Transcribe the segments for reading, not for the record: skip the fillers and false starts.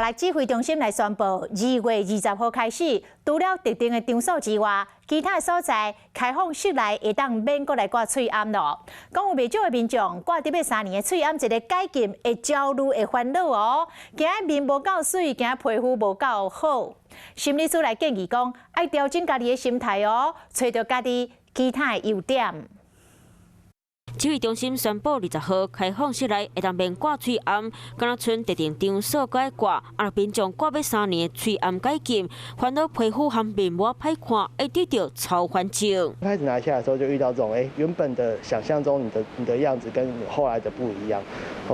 來指揮中心來宣布，2月20號開始，除了特定的場所之外，其他的所在開放室內會當免閣來掛喙罨囉。講有袂少的民眾掛著欲3年的喙罨，一个解禁會焦慮會煩惱哦，驚面無夠媠，驚皮膚無夠好。心理師來建議講，愛調整家己的心態哦，揣著家己其他的優點。指揮中心宣布，20號開放室內會當免掛喙罨，敢若賰特定場所閣愛掛。啊，民眾掛欲3年的喙罨解禁，煩惱皮膚和面膜歹看，會得著超凡症。開始拿下來的時候，就遇到這種，原本的想象中你的樣子跟你後來的不一樣，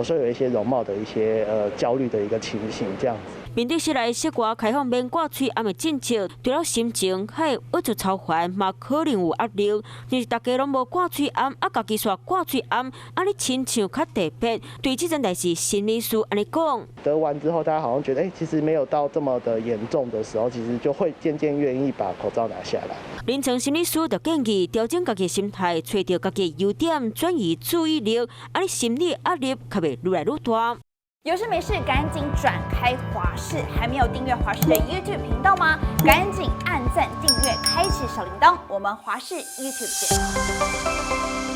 所以有一些容貌的一些焦慮的一個情形，這樣子。面對室內室外開放免掛喙罨的政策，除了心情較會鬱卒操煩，嘛可能有壓力。若是大家攏無掛喙罨，啊，家己煞掛喙罨，按呢親像較特別。對這件代誌，心理師按呢講。得完之後，大家好像覺得，其實沒有到這麼的嚴重的時候，其實就會漸漸願意把口罩拿下來。臨床心理師就建議調整家己心態，揣著家己優點，轉移注意力，按呢心理壓力較袂愈來愈大。有事沒事趕緊轉開華視，還沒有訂閱華視的 YouTube 頻道嗎？趕緊按讚訂閱，開啟小鈴鐺。我們華視 YouTube 見。